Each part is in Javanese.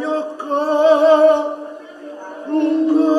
Yoga lunggah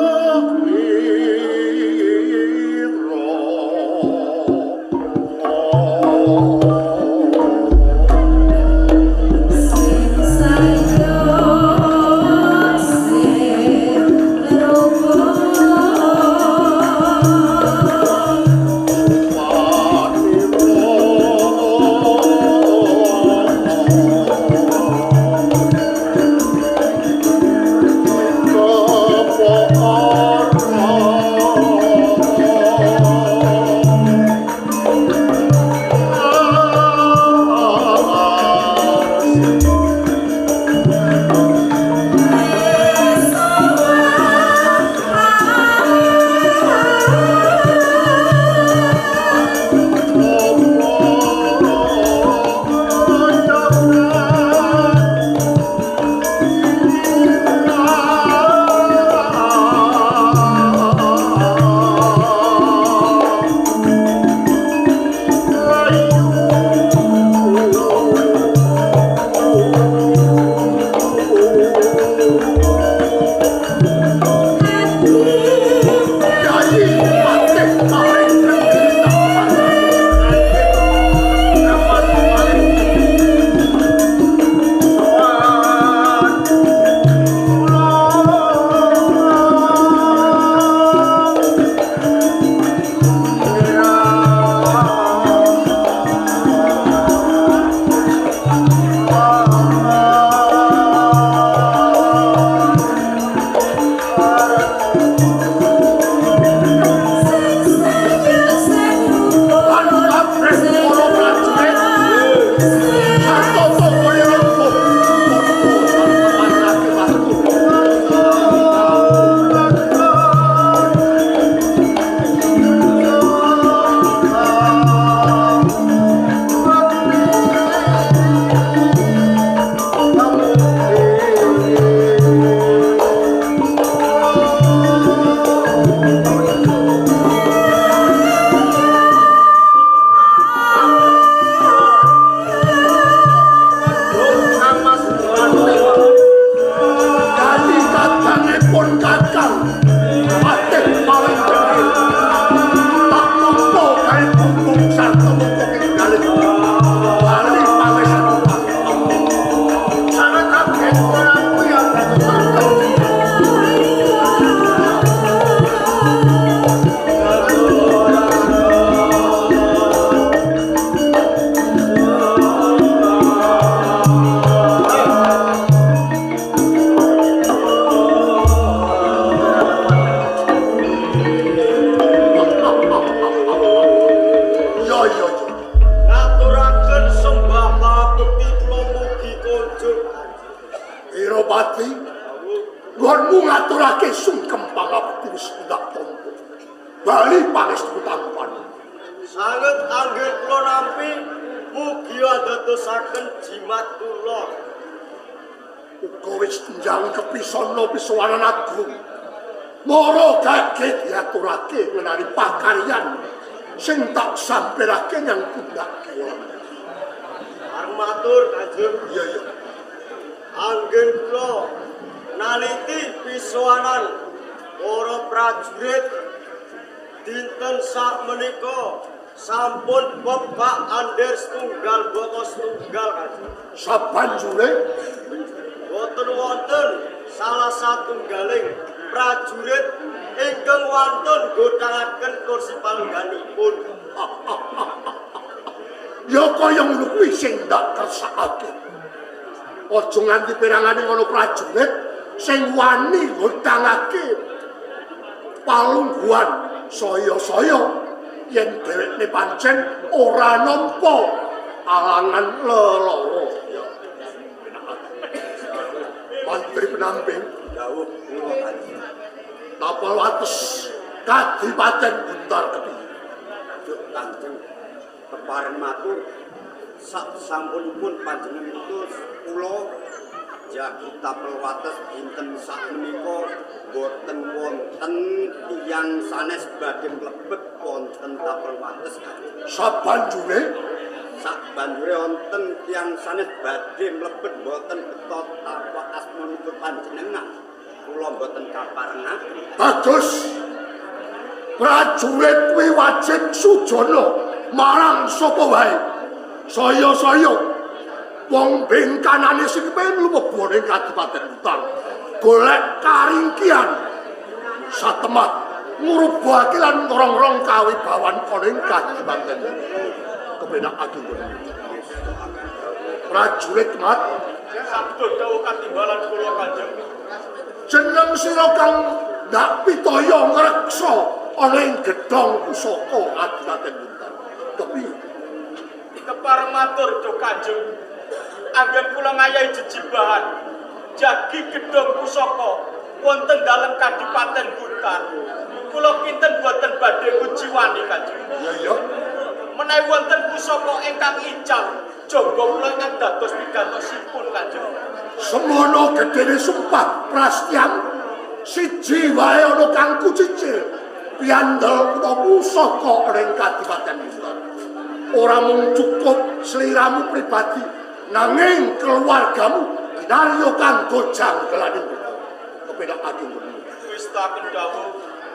sabanjure boten wonten salah satunggaling prajurit ingkang wantun godhangaken kursi palungganipun. Ya kaya ngono kuwi sing ndak kersakake. Aja nganti perangane ngono prajurit sing wani godhangake palungguhan saya-saya yen dhewekne pancen ora nampa alangan lelara. Mantri penamping dawuh kula kanjeng. Napa wates kadipaten Buntar kepiye? Duh Kanjeng kepareng matur sak sampunipun panjenengan utus kula jagi tapel wates dinten sak menika boten wonten tiyang sanes badhe mlebet wonten tapel wates Kanjeng. Sabanjure sak banjure wonten tiyang sanes badhe mlebet boten beto tapak asmanipun panjenengan kula mboten kaparengaken. Bagus. Prajurit kuwi wajib sujana marang sapa wae. Saya-saya wong bengkanane sing pengen lumebu ning Kadipaten Butar. Golek karingkian satemah ngurubake lan ngrong-rong kawibawan ana ing Kadipaten. Kepenakake kowe. Prajurit mat Sabda dawuh katimbalan kula Kanjeng. Jeneng sira kang ndak pitaya ngreksa ana ing gedhong pusaka Kadipaten Buntar. Kepiye? Kepareng matur duh Kanjeng. Anggen kula ngayahi jejibahan jagi gedhong pusaka wonten dalem Kadipaten Buntar. Kula kinten boten badhe ngujiwani Kanjeng. Iya iya. Menawi wonten pusaka ingkang ical, jangga kula ingkang dados pigantosipun Kanjeng. Semono gedene sumpah prastian siji wae ana kang kucicil piyandel utawa pusaka ana ing Kadipaten Buntar. Ora mung cukup sliramu pribadi nanging keluargamu kinarya kanggo janggelane kita. Kepenakake ngono. Wistakaken dawuh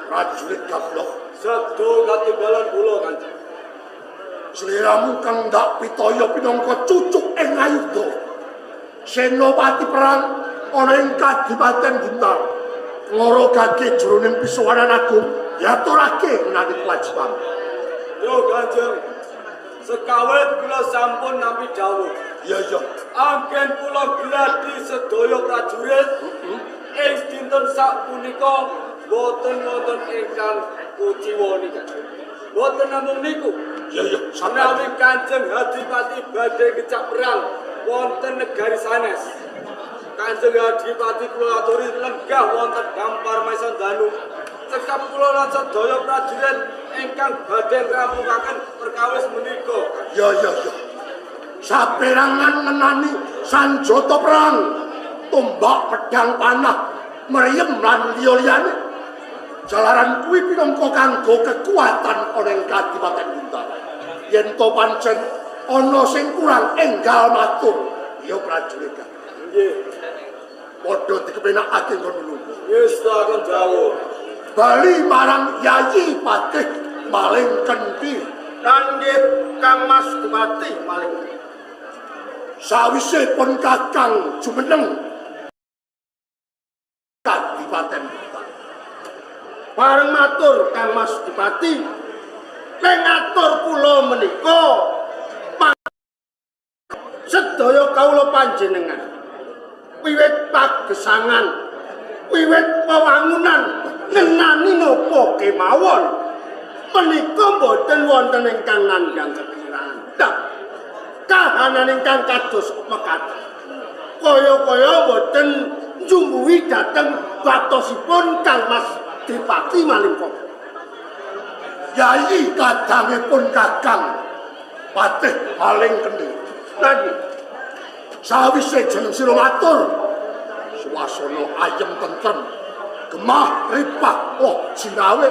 Prajurit gablok Sabda katimbalan kula Kanjeng. Sliramu kang ndak pitaya pinangka cucuk ing ayuda. Senopati perang ana ing Kadipaten Buntar. Ngorogake jroning pisuwanan agung diaturake ngenani kewajiban. Yo Kanjeng. Sekawit kula sampun nampi dawuh. Iya iya. Anggen kula gladi sedaya prajurit ing dinten sapunika boten wonten ingkang kuciwani Kanjeng. Boten namung niku. Iya iya, sampeyan Menawi Kanjeng Adipati badhe kecak perang wonten negari sanes. Kanjeng Adipati kula aturi lenggah wonten Dampar Maisandanu. Cekap kula lan sedaya prajurit ingkang badhe ngrampungaken perkawis menika. Iya iya iya. Saperangan ngenani sanjata perang, tombak, pedang, panah, mriyem lan liya-liyane. Jalaran kuwi pinangka kanggo kekuatan ana ing Kadipaten Buntar. Yen to pancen ana sing kurang enggal matur, ya prajurit. Nggih. Padha dikepenakake nggon lungguh. Ngestakaken dawuh. Bali marang Yayi Patih Maling Kenthi. Lan nggih Kang Mas Dipati Maling. Sawise pun Kakang jumeneng Kadipaten Buntar. Bareng matur Kang Mas Dipati, ning atur kula menika sedaya kawula panjenengan wiwit pagesangan, wiwit wewangunan ngenani napa kemawon menika boten wonten ingkang nandhang kekirangan. Kahanan ingkang kados mekaten kaya-kaya boten njumbuhi dhateng batosipun Kang Mas Dipati Malingkok. Yayi kadangipun Kakang Patih Maling Kendhi. Nggih. Sawise jeneng sira matur, swasana ayem tentrem, gemah ripah loh jinawe.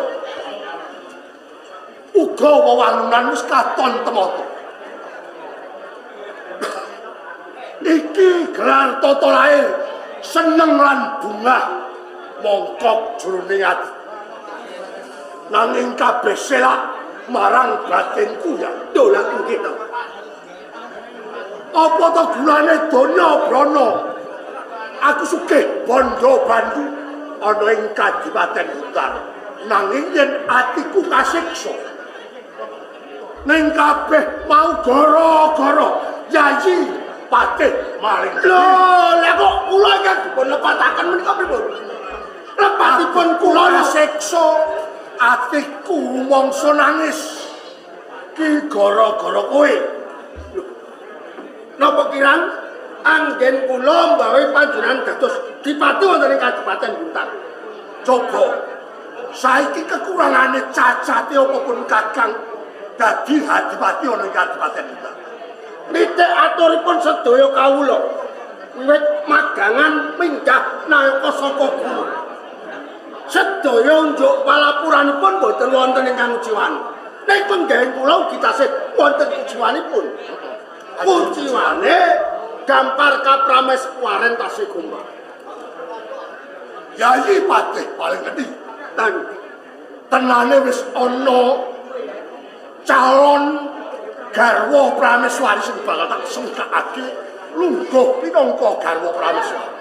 Uga wewangunan wis katon temata. Iki gelar tata lair seneng lan bungah mongkok jroning ati. Nanging kabeh selak marang batinku ya. Dolan nggih to. Apa to gunane donya brana? Aku sugih bondo bandu ana ing Kadipaten Buntar. Nanging yen atiku kasiksa ning kabeh mau gara-gara Yayi Patih Maling. Lho, lha kok kula ingkang dipun lepataken menika pripun? Lepatipun kula siksa atiku rumangsa nangis. Ki gara-gara kowe. Napa kirang anggen kula mbawe panjenengan dados dipati wonten ing Kadipaten Buntar? Coba saiki kekurangane cacate apa pun Kakang dadi adipati ana ing Kadipaten Buntar. Nitik aturipun sedaya kawula wiwit magangan minggah nayaka saka guru. Sedaya unjuk palapuranipun boten wonten ingkang ujiwan. Ning penggawean kula ugi tasih wonten ujiwanipun. Ujiwane gampar kaprameswaren tasih gombal. Yayi Patih paling gedhi. Tenane wis ana calon garwa Prameswari sing bakal tak sengkakake lungguh pinangka garwa Prameswari.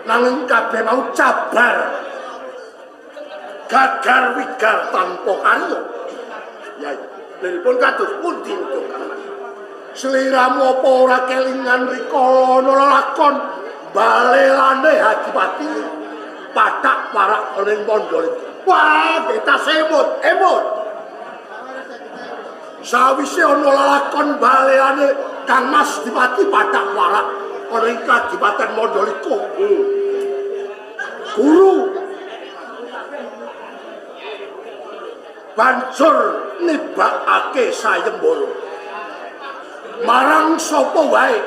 Nanging kabeh mau cabar gagar wigar tanpa karya. Yai, liripun kados pundi niku Kang Mas? Sliramu apa ora kelingan rikala ana lelakon balelane Adipati pathak parak ana ing Mandalika. Wah, beta semut, emut. Sawise ana lelakon balelane Kang Mas Dipati pathak warak ana ing Kadipaten Mandalika. Guru banjur nibakake sayembara. Marang sapa wae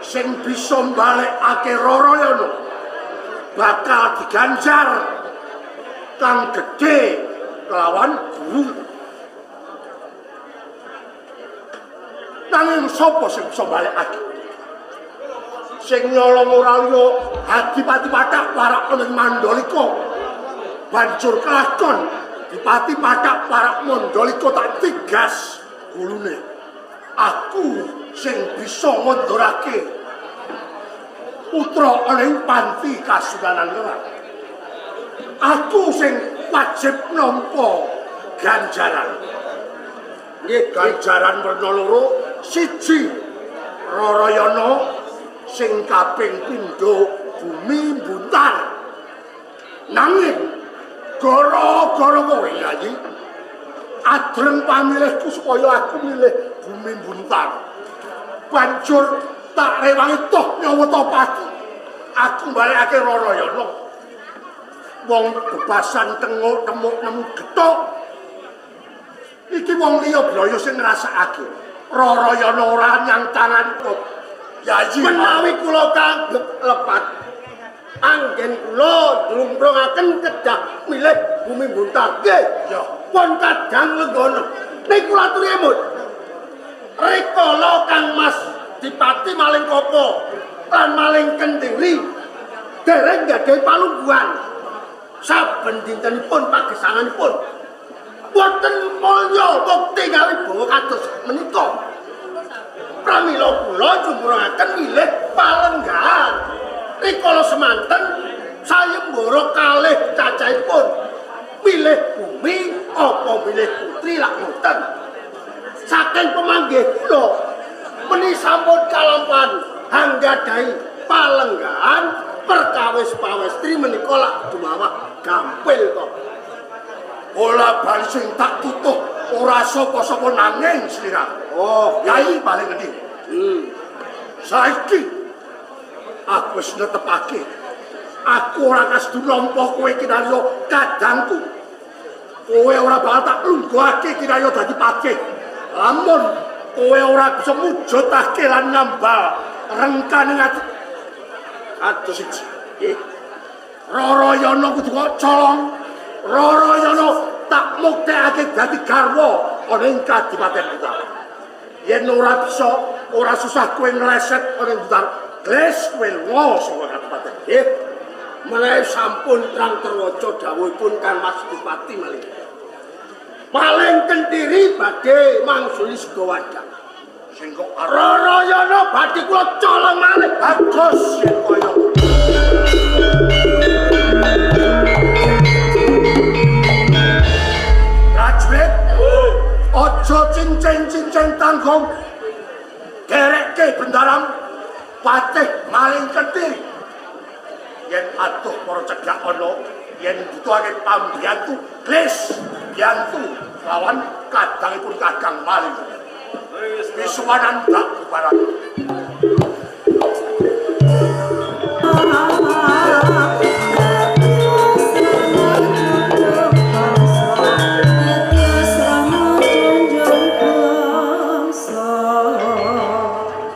sing bisa mbalekake Rarayana bakal diganjar kang gedhe kelawan guru. Nanging sapa sing bisa mbalekake? Sing nyolong ora liya Adipati Pathak Warak ana ing Mandalika. Banjur kelakon Dipati Pathak Warak Mandalika tak tigas gulune. Aku sing bisa ngondorake putra ana ing panti Kasunanan Ngerak. Aku sing wajib nampa ganjaran. Nggih, ganjaran werna loro, siji Rarayana sing kaping pindho bumi buntar. Nanging gara-gara kowe Yayi adreng pamilihku supaya aku milih bumi buntar. Banjur tak rewangi toh nyawa pati. Aku mbalekake Rarayana. Wong bebasan tengok temuk nemu gethuk. Iki wong liya blaya sing ngrasakake. Rarayana ora nyang tanganku. Yayi menawi kula kanggep lepat anggen kula ndlumprungaken kedah milih bumi buntar. Nggih. Ya. Pun kadang lenggana. Ning kula aturi emut. Rikala Kang Mas Dipati maling Kopo lan maling Kendiri dereng gadhahi palungguhan. Saben dintenipun pagesanganipun boten mulya mukti ngawibawa kados menika. Pramila kula jumburangaken milih palenggahan. Rikala semanten sayembara kalih cacahipun milih bumi apa milih putri lak ngoten. Saking pemanggih kula meni sampun kalampahan hanggadhahi palenggahan perkawis pawestri menika lak dumawah gampil kok. Bola bali sing tak tutuh ora sapa-sapa nanging sliramu. Oh, Yai paling ngendi? Saiki aku wis netepake. Aku ora kasedu nampa kowe kinarya kadangku. Kowe ora bakal tak lungguhake kinarya dadi patih. Lamun kowe ora bisa mujudake lan nambal rengkane ati. Aduh siji. Nggih. Rarayana kudu kok colong. Rarayana tak muktekake dadi garwa ana ing Kadipaten Butar. Yen ora bisa, ora susah kowe ngleset ana ing Butar. Gles kowe lunga saka Kadipaten. Nggih. Menawi sampun terang terwaca dawuhipun Kang Mas Dipati malih. Paling Kendiri badhe mangsuli sega wadang. Sing kok Rarayana badhe kula colong malih. Bagus yen kaya Prajurit, aja cincin-cincin tanggung. Gerekke bendaram patih maling Kediri. Yen atuh para cegak ana, yen butuhake pambiyantu, glis biyantu lawan kadangipun Kakang Maling. Wisuwanan bak bubaran.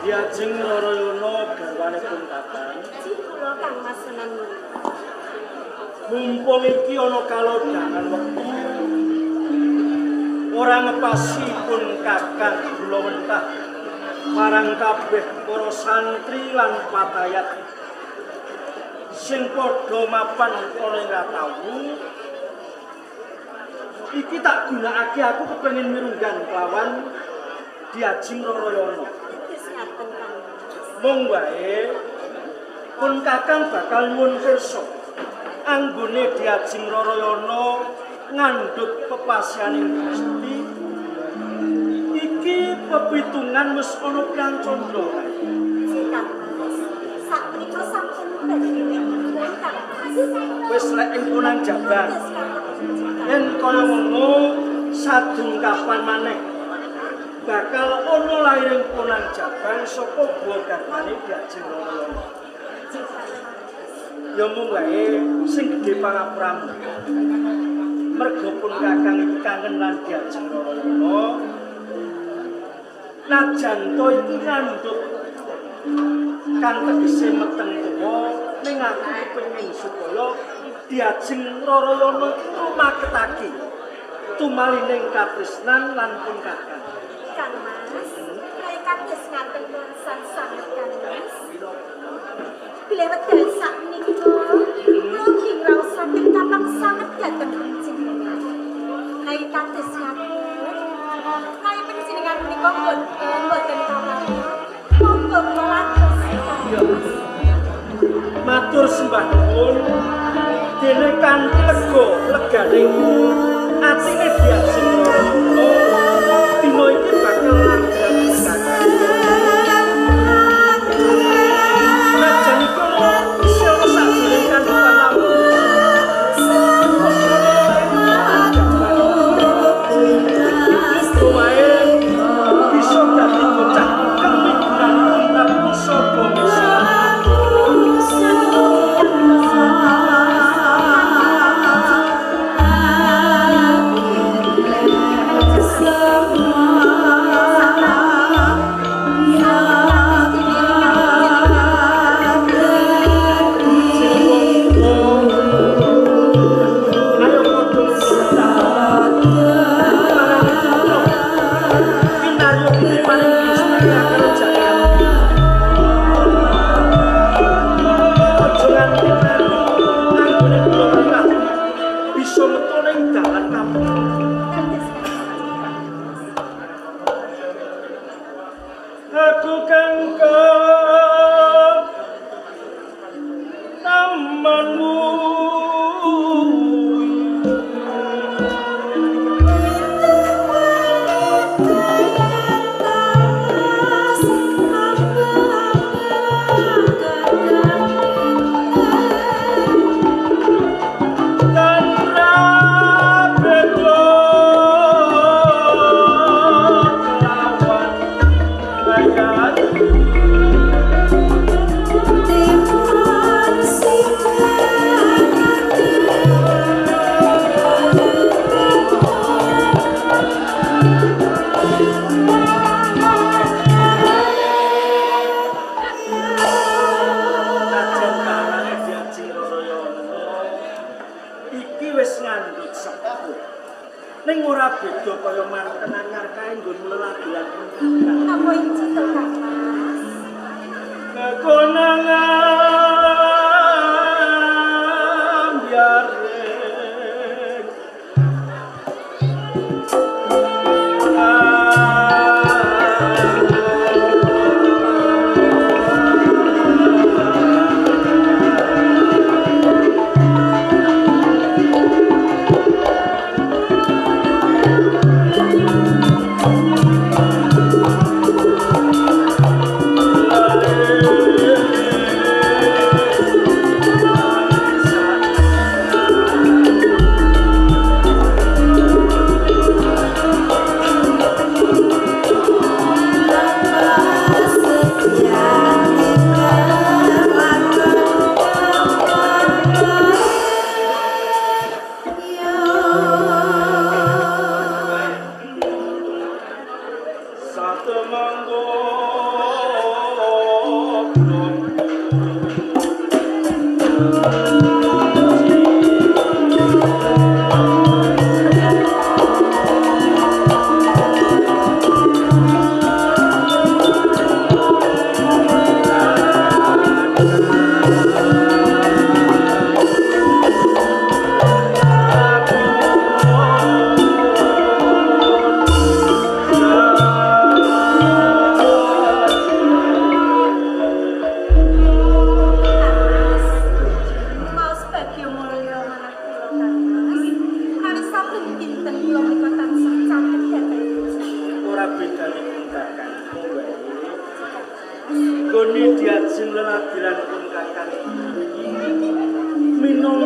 Diajeng Rarayana garwanipun Kakang. Kula Kang Mas Sunan. Mumpung iki ana kalodhangan wektu ora ngepasi pun Kakang kula wentah marang kabeh para santri lan patayat. Sing padha mapan ana ing Ratawu iki tak gunakake aku kepengin mirunggan kelawan Diajeng Rarayana. Wis ngaten Kang Mas. Mung wae pun Kakang bakal nyuwun pirsa anggone Diajeng Rarayana ngandhut pepasianing Gusti iki pepitungan wis ana pirang candha. Nggih Kang Mas. Sakmenika sampun badhe pun Kang Mas. Wis lek ing Punang Jabang. Wis ngaten. Yen kaya ngono sadung kapan maneh bakal ana lairing Punang Jabang saka buwa garwane Diajeng Rarayana. Nggih Kang Mas. Ya mung wae sing gedhe pangapuramu. Merga pun Kakang iki kangen lan Diajeng Rarayana. Najan to iki ngandhut kang tegese meteng tuwa ning aku kepengin supaya Diajeng Rarayana iku rumaketake tumalining katresnan lan pun Kakang. Kang Mas, rai kados ngaten nuansan sanget Kang Mas. Bilih wekdal sakmenika kula ugi ngraosaken kapak sanget dhateng panjenengan. Rai kados ngaten, rai panjenengan menika mboten kawal. Monggo kula lantos Kang Mas. Matur sembah nuwun dene kanthi lega leganing atine Diajeng Rarayana dina iki bakal langgeng Kakang. Najan iku isih ana sajroning kandhutan lamun. Muga wae bisa dadi bocah kang migunani Prabu Saba Mesa. Ayo padha marang Kinaryo paling Gusti karo jagat. Aja nganti kleru anggone kula perintah bisa metu ning dalan kampung. Aku kang tamanmu. Tanra beda kelawan bayat. Najan kahanane Diajeng Rarayana iki wis ngandhut sepuh. Ning ora beda kaya manten anyar kae nggon lelagelan pun Kakang. Napa inci to Kang Mas? Kekonangan biaring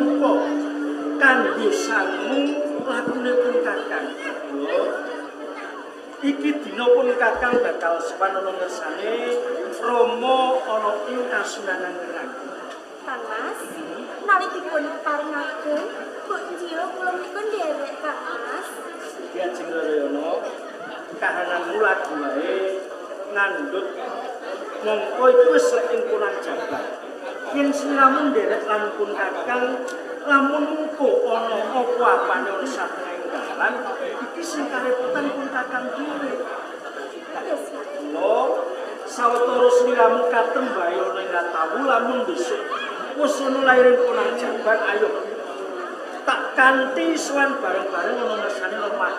ditampa kanggo sangu lakune pun Kakang. Iki dina pun Kakang bakal sowan ana ngersane Rama ana ing Kasunanan Ngerang. Kang Mas, menawi dipun paringaken, mbok njio kula menika nderek Kang Mas. Ki Ajeng Rarayana, kahananmu lagi wae ngandhut mongko iku wis lek ing punang jabat. Yen sliramu nderek lan pun Kakang, lamun mengko ana apa-apane ana satengahing dalan, iki sing karepotan pun Kakang dhewe. Kula sawetara sliramu katem wae ana ing Ratawu lamun besok wis ana lairing punang jabat, ayo tak kanthi sowan bareng-bareng ana ngersane lemah.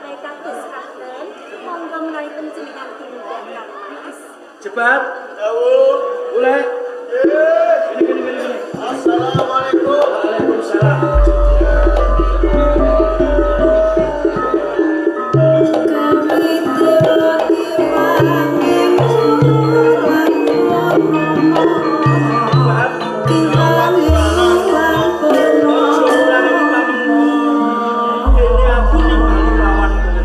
Nek kados katen, monggo menawi panjenengan tindak Kang Mas. Jebat, Dawuh. Boleh. Nggih. Gini, gini, gini. Assalamualaikum. Waalaikumsalam. Jebat. Aja mulane pamengko. Dene aku nimbali lawan kowe.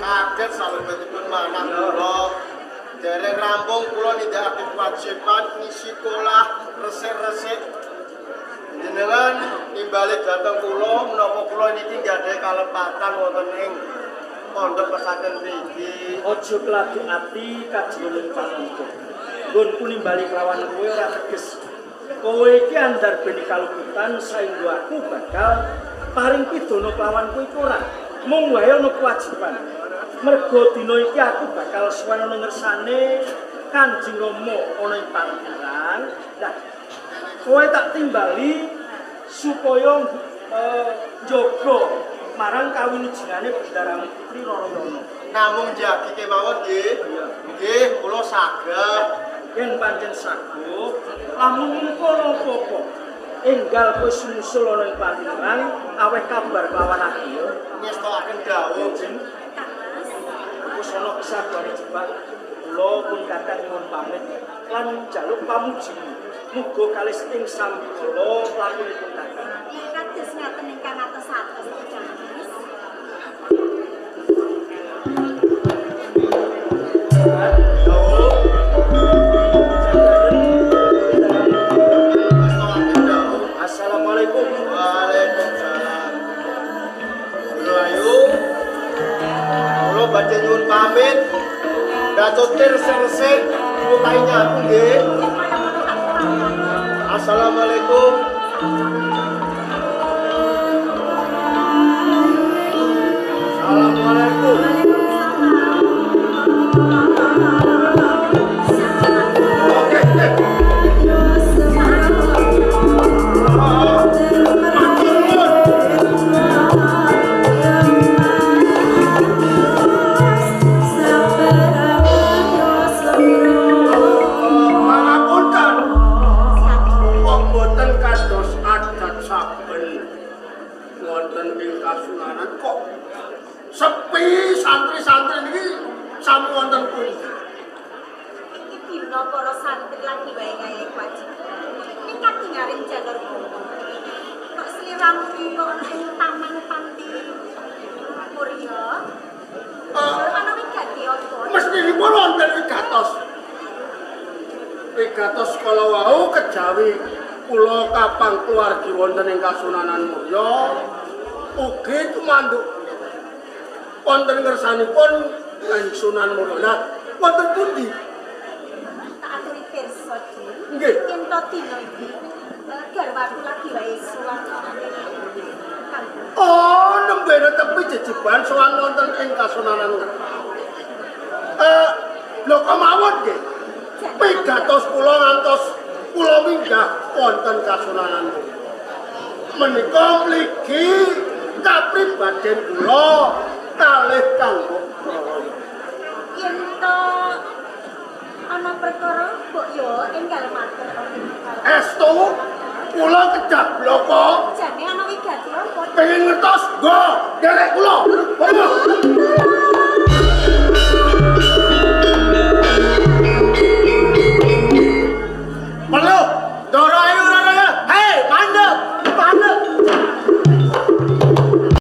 Kaget salebetipun manah kula. Dereng rampung kula nindakake kewajiban ngisi kolah resik-resik. Jenengan nimbali dhateng kula menapa kula niki gadhahi kalepatan wonten ing pondok pesantren mriki. Aja keladu ati kajroning pamengko. Nggonku nimbali kelawan kowe ora teges. Kowe iki andarbeni kaluputan saengga aku bakal paring pidana kelawan kowe iku ora. Mung wae ana kewajiban. Mergo dina iki aku bakal sowan ana ngersane Kanjeng Rama ana ing Panggiran. Lah, kowe tak timbali supaya njaga marang kawilujengane Bendaramu Putri Rarayana. Namung jagi kemawon nggih. Nggih, kula saged. Yen pancen saguh, lamun mengko ana apa-apa, enggal kowe sumusul ana ing Panggiran, aweh kabar kelawan aku ya. Ngestokaken dawuh. Jeng, Kang Mas, wis ana kesabarane Jebat. Kula pun Kakang nyuwun pamit lan njaluk pamuji. Muga kalis ing sambikala lakunipun Kakang. Kados ngaten ingkang atos-atos Kang Mas. Jebat, Dawuh. jaganen Ngestokaken dawuh. Assalamualaikum. Waalaikumsalam. Guru Ayu, kula badhe nyuwun pamit. Dacotir resik-resik utahe nyapu nggih. Assalamualaikum. Assalamualaikum. Oke, oke. Matur nuwun. Pangapunten, kok boten kados adat saben wonten ing Kasunanan kok sepi santri-santri niki sami wonten pundi? Iki dina para santri lagi wae ngayahi kewajiban. Ning katingaring jalur gunung. Kok sliramu kok ana ing Taman Panti Murya? Ana wigati apa? Mestinipun wonten wigatos. Wigatos kala wau kejawi kula kapang keluargi wonten ing Kasunanan Murya ugi tumanduk wonten ngersanipun Kanjeng Sunan Murya. Lah wonten pundi? Tak aturi pirsa, Dik. Nggih. Yen to dina iki garwaku lagi wae sowan ana ing kampung. Oh, nembe netepi jejiban sowan wonten ing Kasunanan Murya. Lho kemawon nggih. Pigatos kula ngantos kula minggah wonten Kasunanan Murya. Menika mligi kapribaden kula kalih kanggo Raraya. Yen to ana perkara mbok yo enggal matur ana ing karo. Estu kula kedah bloko Jane ana wigati apa? pengen ngertos nggo nderek kula. Monggo.